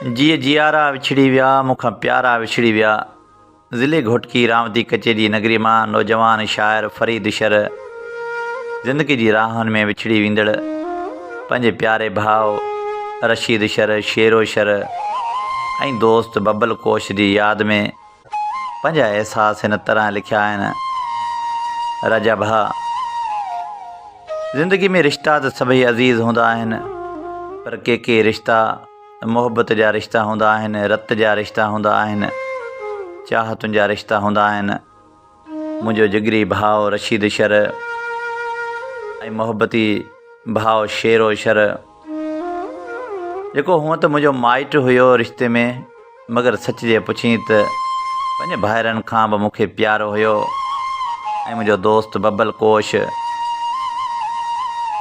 جيء جيارا وڇڙي ويا، مون کان پيارا وڇڙي ويا. ضلعي گهوٽڪي رانودي ڪچي جي نگري مان نوجوان شاعر فريد شر زندگي جي راهن ۾ وڇڙي ويندڙ پنهنجي پياري ڀاء رشيد شر، شيرو شر ۽ دوست ببل ڪوش جي ياد ۾ پنهنجا احساس هن طرح لکيا آهن، راجا ڀاء! زندگي ۾ رشتا ته سڀئي عزيز هوندا آهن پر ڪي ڪي رشتا محبت جا رشتا هوندا آهن، رت جا رشتا هوندا آهن، چاهتن جا رشتا هوندا آهن. منهنجو جگري ڀاء رشيد شر ۽ محبتي ڀاء شيرو شر جيڪو هونء ته منهنجو مائٽ هيو رشتي ۾ مگر سچ جي پڇين ته پنهنجي ڀائرن کان به مون کي پيارو هيو ۽ منهنجو دوست ببل ڪوش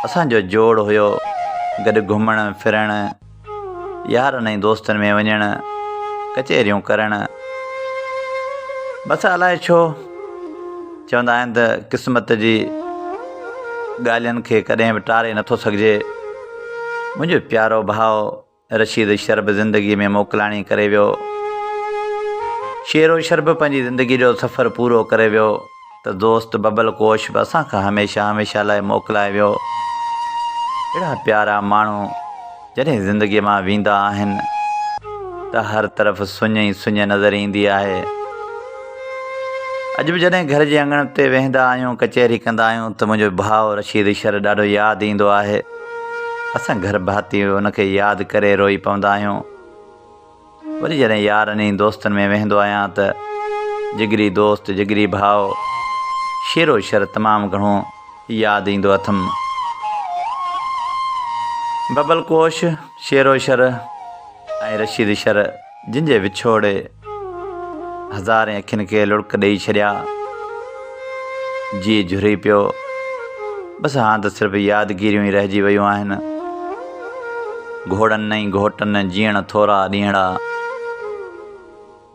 اسان جو جوڙ هيو گڏ گهمڻ ڦرڻ يارن ۽ دوستن ۾ وڃڻ ڪچهريون ڪرڻ بس الائي ڇو چوندا آهن ته قسمت جي ڳالهين کي ڪڏهن به ٽاري نٿو سگهجي منهنجو پيارو ڀاء رشيد شر به زندگيء ۾ موڪلاڻي ڪري ويو. شيرو شر به پنهنجي زندگيء جو سفر پورو ڪري ويو ته دوست ببل ڪوش به اسان کان هميشه هميشه لاء موڪلائي ويو. اهڙا پيارا ماڻهو جڏهن زندگيء مان ويندا آهن ته هر طرف سڃ ئي سڃ نظر ايندي آهي. اڄ به جڏهن گهر جي اڱڻ تي ويهندا آهيون، ڪچهري ڪندا آهيون ته منهنجو ڀاء رشيد شر ڏاڍو ياد ايندو آهي. اسان گهر ڀاتي ان کي ياد ڪري روئي پوندا آهيون. وري جڏهن يارن ۽ دوستن ۾ ويهندو آهيان ته جگري دوست، جگري ڀاء شيرو شر تمام گهڻو ياد ايندو اٿم. ببل ڪوش، شيرو شر ۽ رشيد شر جن جي وڇوڙي هزارين اکين کي لڙڪ ڏيئي ڇڏيا. جيء جهري پيو. بس هاڻ ته صرف يادگيريون ئي رهجي ويون آهن. گهوڙن ۽ گهوٽن جيئڻ ٿورا ڏينهڙا.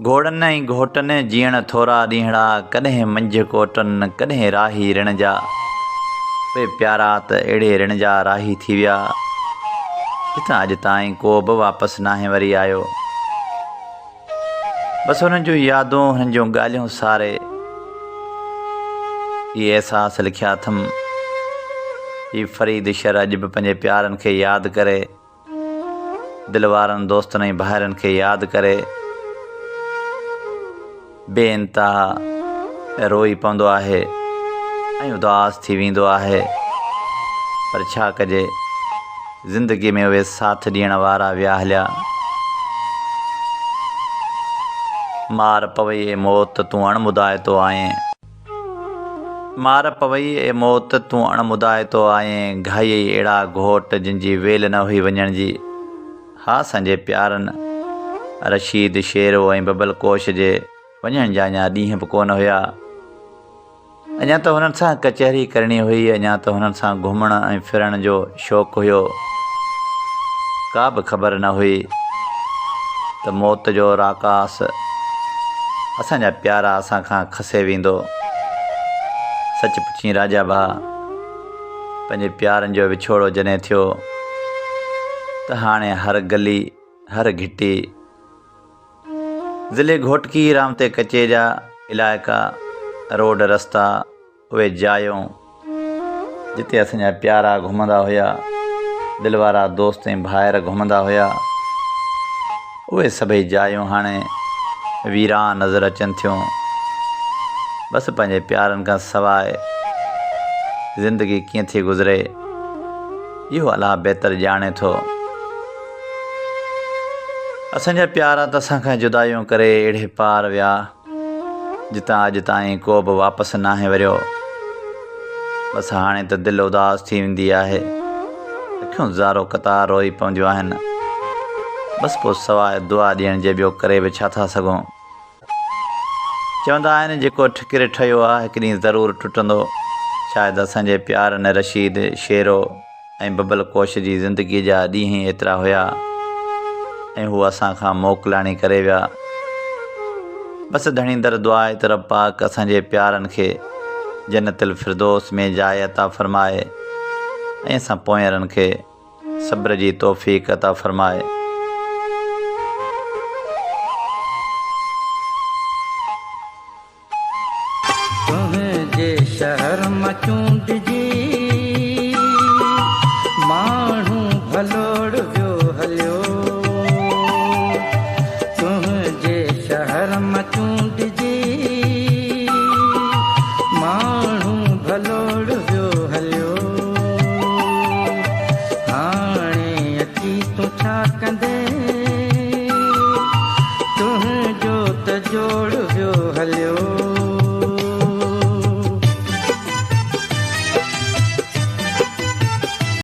گهوڙن ۽ گهوٽن جيئڻ ٿورا ڏينهڙا، ڪڏهن منجهه ڪوٽن، ڪڏهن راهي رڻ جا. اهي پيارا ته اهڙي رڻ جا راهي ٿي ويا، جتان اڄ تائين ڪو به واپس ناهي وري آيو. بس هنن جون يادون، هنن جون ڳالهيون ساري اهي احساس لکيا اٿم. هي فريد شر اڄ به پنهنجي پيارن کي ياد ڪري، دل وارن دوستن ۽ ڀائرن کي ياد ڪري بي انتها روئي پوندو آهي ۽ اداس ٿي ويندو آهي پر ڇا ڪجي زندگي ۾ اهي ساٿ ڏيڻ وارا ويا هليا. مار پوي اي موت تون اڻ مدائتو آئين. مار پوي اي موت تون اڻ مدائتو آئين گهايئي اهڙا گهوٽ جن جي ويل نه هئي وڃڻ جي. ها اسان جي پيارن رشيد، شيرو ۽ ببل ڪوش جي وڃڻ جا اڃا ڏينهن به ڪونه هيا. اڃا ته هنن سان ڪچهري ڪرڻي هئي، اڃا ته هنن سان گهمڻ ۽ ڦرڻ جو شوق هيو. ڪا به خبر نه هئي ته موت جو راڪاس اسان جا پيارا اسان کان کسي ويندو. سچ پڇين راجا ڀاء، پنهنجي پيارن جو وڇوڙو جڏهن ٿيو ته هاڻي هر گلي، هر گهٽي، ضلعي گهوٽڪي رامتي ڪچي جا علائقا، روڊ رستا، اهي جايون جتي اسان جا پيارا گهمندا هيا، دل وارا دوست ۽ ڀائر گهمندا هيا، اهي سڀئي جايون هاڻي ويران نظر اچن ٿيون. بس پنهنجي پيارن کان سواء زندگي ڪيئن ٿي گذري، اهو الله بهتر ڄاڻي ٿو. اسان جا پيارا ته اسان کان جدايون ڪري اهڙي پار ويا، جتان اڄ تائين ڪو به واپس ناهي وريو. بس هاڻي ته دل اداس ٿي ويندي آهي. اکيون زارو قطار روئي پونديون آهن. بس پوء سواء دعا ڏيڻ جي ٻيو ڪري به ڇا ٿا سگهون. چوندا آهن جيڪو ٺڪر ٺهيو آ هڪ ڏينهن ضرور ٽٽندو. شايد اسان جي پيارن رشيد، شيرو ۽ ببل ڪوش جي زندگيء جا ڏينهن ئي ايترا هيا ۽ هو اسان کان موڪلاڻي ڪري ويا. بس ڌڻي در دعا آهي ته رب پاڪ اسان جي پيارن کي جنت الفردوس ۾ جاء عطا فرمائي ۽ اسان پوئينرن کي صبر جي توفيق عطا فرمائي. تنهنجي شهر مان چونڊجي ماڻهو ڀلوڙ ويو هليو. تنهنجي شهر مان چونڊجي ماڻهو ڀلوڙ ويو هليو. هاڻي اچي تون ڇا ڪندين، تنهنجو ته جوڙ ويو هليو.